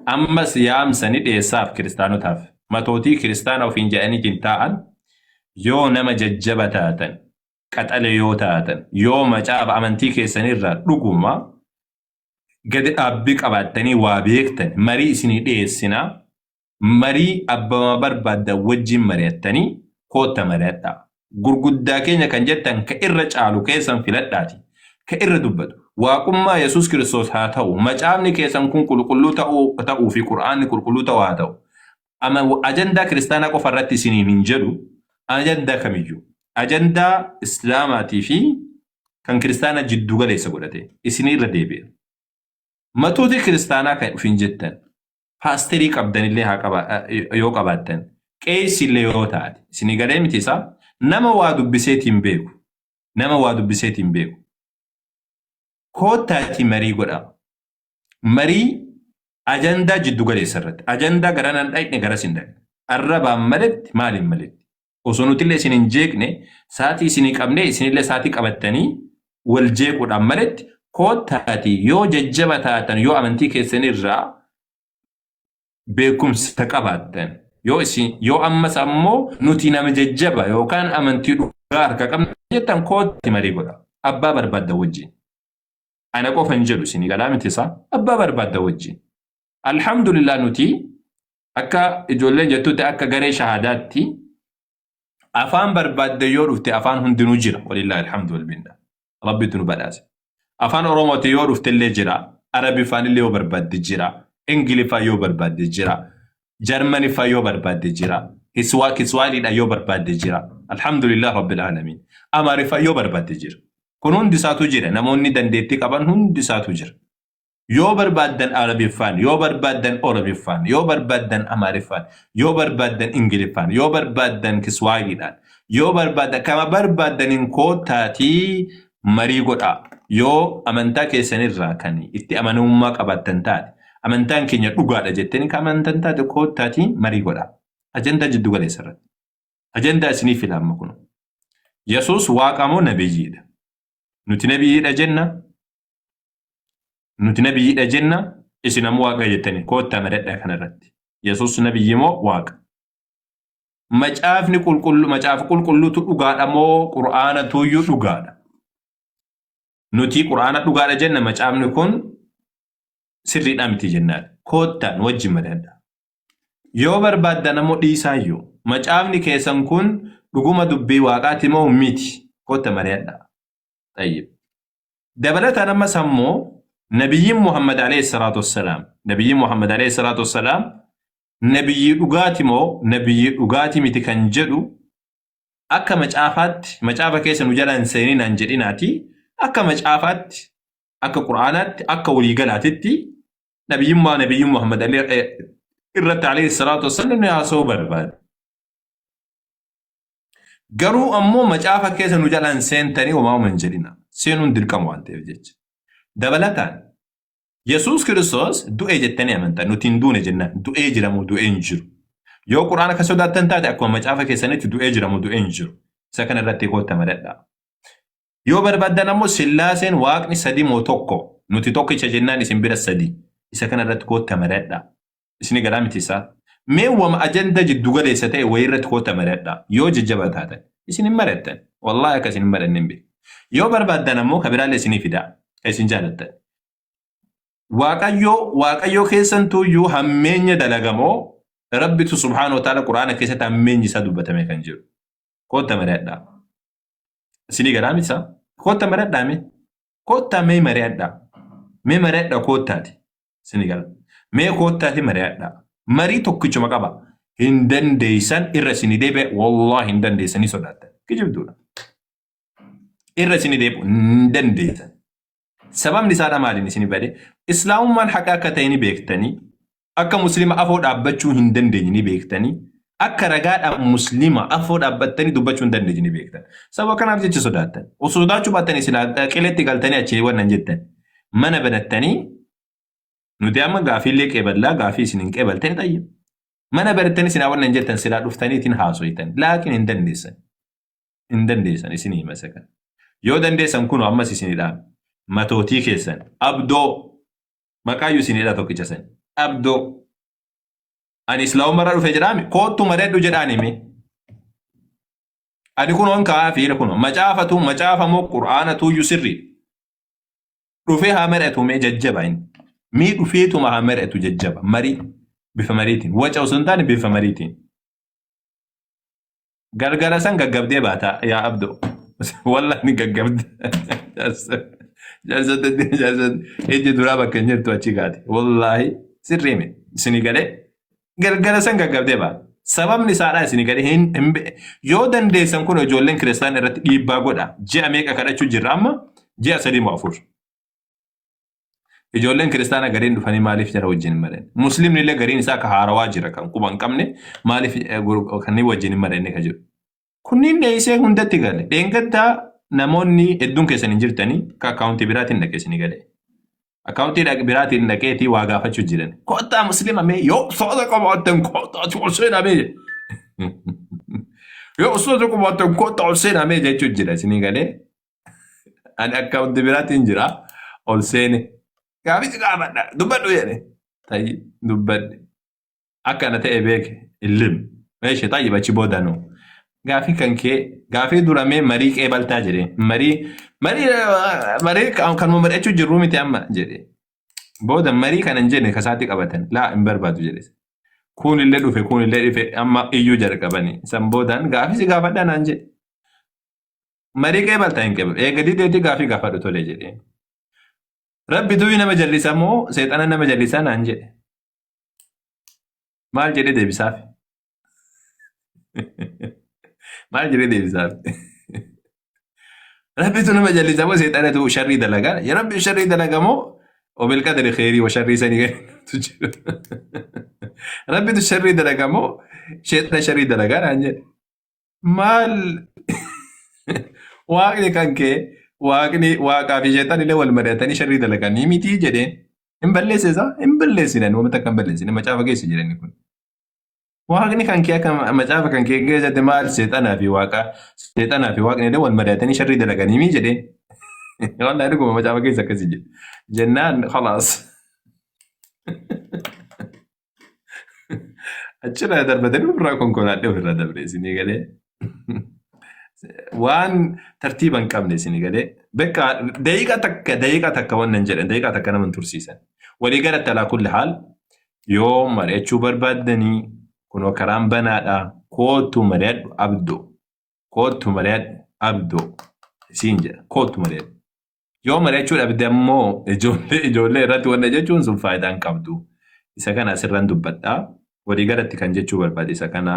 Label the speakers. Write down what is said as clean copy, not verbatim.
Speaker 1: Ammas yaamsa ni dhiyeessaaf kiristaanotaaf. Matootii kiristaana ofiin jedhaniitiin taa'an yoo nama jajjaba taatan, qaxale yoo taatan, yoo macaafa amantii keessanirraa dhuguma gadi dhaabbii qabaattanii waa beektan marii isinii dhiyeessinaa. Marii abbama barbaaddan wajjin mari'attanii kootta mari'adhaa. Gurguddaa keenya kan jettan ka irra caalu keessan filadhaati. Ka irra dubbatu. Waaqummaa Yesuus Kiristoos haa ta'u. Macaafni keessan kun qulqulluu ta'uu fi Qur'aanni qulqulluu ta'u haa ta'u. Ama ajandaa kiristaanaa qofa irratti isiniin hin jedhu. Ajandaa kamiyyuu. Ajandaa Islaamaatii fi kan kiristaanaa jiddu galeessa godhate isinii irra deebi'a. Matuutii kiristaanaa kan ofiin jettan paasterii qabdanillee haa qaba yoo qabaattan qeessillee yoo taate isinii galee miti isaa nama waa dubbiseetiin beeku nama waa dubbiseetiin beeku koottaatii marii godhaa. Marii ajandaa jiddu galeessa irratti ajandaa gara nan dhaqne garas hin dhaqne arrabaan maletti maaliin maletti osoo nutillee isin hin jeeqne saatii isinii qabnee isinillee saatii qabattanii wal jeequudhaan maletti koottaatii yoo jajjaba taatan yoo amantii keessanirraa beekumsa qabaattan yoo isin yoo ammas ammoo nuti nama jajjaba yookaan amantii dhugaa harka qabna jettan kootti marii godha abbaa barbaadda wajjin. Ana qofa hin jedhu isinii galaa miti isaa abbaa barbaadda wajjin. Alhamdulillah nuti akka ijoolleen jettutti akka garee shahaadaatti afaan barbaadde yoo dhufte afaan hundinuu jira walillahi alhamdu wal minna. Rabbitu nu badhaase. Afaan Oromooti yoo dhufte illee jira. Arabiffaan illee yoo barbaadde jira. Ingiliffaan yoo barbaadde jira. Jarmaniffaan yoo barbaadde jira. Kiswaaliidhaan yoo barbaadde jira. Alhamdulillah Rabbil Aalamiin. Amaariffaan yoo barbaadde jira. Kun hundi isaatu jira. Namoonni dandeettii qaban hundi isaatu jira. Yoo barbaaddan Arabiffaan, yoo barbaaddan Oromiffaan, yoo barbaaddan Amaariffaan, yoo barbaaddan Ingiliffaan, yoo barbaaddan Kiswaahiliidhaan, yoo barbaaddan kama barbaaddaniin koottaatii marii godhaa. Yoo amantaa keessanirraa kan itti amanamummaa qabaattan taate, amantaan keenya dhugaadha jettanii kan amantan taate koottaatii marii godhaa. Ajandaa jiddu galeessa irratti. Ajandaa isinii fila amma kun. Yesuus waaqa moo nabiyyiidha? Nuti nabiyyiidha jenna. Nuti nabiyyiidha jenna. Isin ammoo waaqa jettanii koottaa mari'adhaa kanarratti. Yesuus nabiyyi moo waaqa? Macaafni qulqullu macaafa qulqulluutu dhugaadha moo qur'aanatuyyuu dhugaadha? Nuti qur'aana dhugaadha jenna macaafni kun sirriidha miti jennaan. Koottaa nu wajjin mari'adhaa. Yoo barbaaddan ammoo dhiisaayyuu. Macaafni keessan kun dhuguma dubbii waaqaati moo miti? Kootta mari'adhaa. Tayyib. Dabalataan ammas ammoo nabiyyiin Muhammad alayhi salaatu wassalaam nabiyyiin Muhammad alayhi salaatu wassalaam nabiyyii dhugaati moo nabiyyii dhugaati miti kan jedhu akka macaafaatti macaafa keessa nu jala hin seeninaan jedhinaati akka macaafaatti akka qur'aanaatti akka waliigalaatitti nabiyyummaa nabiyyi Muhammad irratti alayhi salaatu wassalaam nu haasa'uu barbaada. Garuu ammoo macaafa keessa nu jalaan seentanii homaa hin jedhina. Seenuun dirqama waan ta'eef jecha. Dabalataan Yesuus Kiristoos du'e jettanii amantan nuti hin duune jennaan du'ee jira moo du'ee hin jiru. Yoo quraana kan sodaattan taate akkuma macaafa keessanitti du'ee jira moo du'ee hin jiru. Isa kana irratti kootta madadhaa. Yoo barbaaddan ammoo Sillaaseen waaqni sadi moo tokko nuti tokkicha jennaan isin bira sadi. Isa kana irratti kootta madadhaa. Isini galaa miti isaa. Mee wama ajanda jiddu galeessa ta'e wayii irratti kootta mari'adhaa. Yoo jajjaba taatan. Isin hin mari'attan. Wallaahi akka isin hin mari'anne hin beeku. Yoo barbaaddan ammoo ka biraallee isinii fidaa. Ka isin jaalattan. Waaqayyoo Waaqayyoo keessantuuyyuu hammeenya dalagamoo Rabbitu subhaanahu wa ta'ala Qur'aana keessatti hammeenyi isaa dubbatame kan jiru. Kootta mari'adhaa. Isinii galaa miti isaa. Kootta mari'adhaa mee. Koottaa mee mari'adhaa. Mee mari'adhaa koottaati. Isinii gala. Mee koottaati mari'adhaa. Marii tokkichuma qaba. Hin dandeessan irra isinii deebi'e wallaahi hin dandeessanii sodaattan. Kijibduudha. Irra isinii deebi'u hin dandeessan. Sababni isaadha maaliin isinii bade? Islaamummaan haqa akka ta'e ni beektanii, akka muslima afoo dhaabbachuu hin dandeenye ni beektanii, akka ragaadhaan muslima afoo dhaabbattanii dubbachuu hin dandeenye ni beektan. Sababa kanaaf jecha sodaattan. Osoo sodaachuu baattanii silaa qiletti galtanii achii wannan jettan. Mana banattanii nuti amma gaafiillee qeeballaa gaafii isin hin qeebaltani xayya. Mana banattanii silaa wannan jettan silaa dhuftaniitiin haasoytan. Laakiin hin dandeessan. Hin dandeessan isin hima isa kana. Yoo dandeessan kunoo ammas isin hidhaan matootii keessan abdoo maqaayyuu isin hidhaa tokkicha san. Abdoo. Ani islaamumarraa dhufe jedhaami koottu mari'adhu jedhaan hime. Ani kunoon ka'aa fiira kunoo macaafatu macaafa moo qur'aanatu iyyuu sirrii. Dhufee haa mari'atu mee jajjaba inni. Mii dhufeetuma haa mari'atu jajjaba marii bifa mariitiin waca osoo hin taane bifa mariitiin. Galgala san gaggabdee baata yaa Abdoo. Wallahi ni gaggabde. Jaarsatti ijji duraa bakka hin jirtu achi kaate. Wallahi sirrii miti. Isinii galee galgala san gaggabdee baata. Sababni isaadhaa isinii galee hin hin yoo dandeessan kun ijoolleen kiristaana irratti dhiibbaa godha. Ji'a meeqa kadhachuu jirra amma? Ji'a 3 moo 4. Ijoolleen kiristaana gariin dhufanii maaliif jara wajjin hin mari'anne? Muslimni illee gariin isaa ka haarawaa jira kan quba hin qabne maaliif kanneen wajjin hin mari'anne ka jedhu. Kunniin dheessee hundatti gale. Dheengaddaa namoonni hedduun keessan hin jirtanii ka akkaawuntii biraatiin dhaqee isinii gale. Akkaawuntii biraatiin dhaqeetii waa gaafachuu jiran. Kottaa muslima mee yoo soda qabaattan kottaa ol seenaa mee. Yoo soda qabaattan kottaa ol seenaa mee jechuu jira isinii galee. Ani akkaawuntii biraatiin jira ol seene. Gaafichi gaafadha dubbadhu jedhe. Tayi dubbadhe. Akka ana ta'e beeke illim. Meeshe tayyib achi booda nu. Gaafii kan kee gaafii duramee marii qeebaltaa jedhe. Marii marii marii kanuma mari'achuu jirru miti amma jedhe. Booda marii kana hin jenne kasaatti qabatan laa hin barbaadu jedhe. Kuunillee dhufe kuunillee dhufe amma iyyuu jalqabani. San boodaan gaafii si gaafadhaa naan jedhe. Marii qeebaltaa hin qeebalu. Eega dideetii gaafii gaafadhu tole jedheen. Rabbi durii nama jallisa moo seexana nama jallisa naan jedhe. Maal jedhee deebisaaf? Maal jedhee deebisaaf? Rabbitu nama jallisa moo seexanatu sharrii dalagaa? Ya Rabbi sharrii dalaga moo wabil qadri kheyrii wa sharrii sanii gadi jiru. Rabbitu sharrii dalaga moo sheexana sharrii dalagaa naan jedhe. Maal waaqni kan kee waaqni waaqaa fi sheexan illee wal mari'atanii sharrii dalaganii mitii jedheen. Hin balleesse isaa hin balleessine ani wanta akka hin balleessine macaafa keessa jira inni kun. Waaqni kan kee akka macaafa kan kee keessatti maal seexanaa fi waaqa seexanaa fi waaqni illee wal mari'atanii sharrii dalaganii mii jedheen. Wallahi dhuguma macaafa keessa akkasii jedhe. Jennaan khalaas. Achirraa darbatanii ofirraa konkolaadhee ofirraa dabre isinii galee. Waan tartiiba hin qabne isinii galee. Bakka daqiiqaa takka daqiiqaa takka wannan jedhan daqiiqaa takka nama hin tursiisan. Walii galatti alaa kulli haal yoo mari'achuu barbaaddanii kunoo karaan banaadha koottu mari'adhu abdoo koottu mari'adhu abdoo isiin jedha koottu mari'adhu. Yoo mari'achuu dhabde ammoo ijoollee ijoollee irratti wanna jechuun sun faayidaa hin qabdu. Isa kana asirran dubbadha. Walii galatti kan jechuu barbaade isa kana.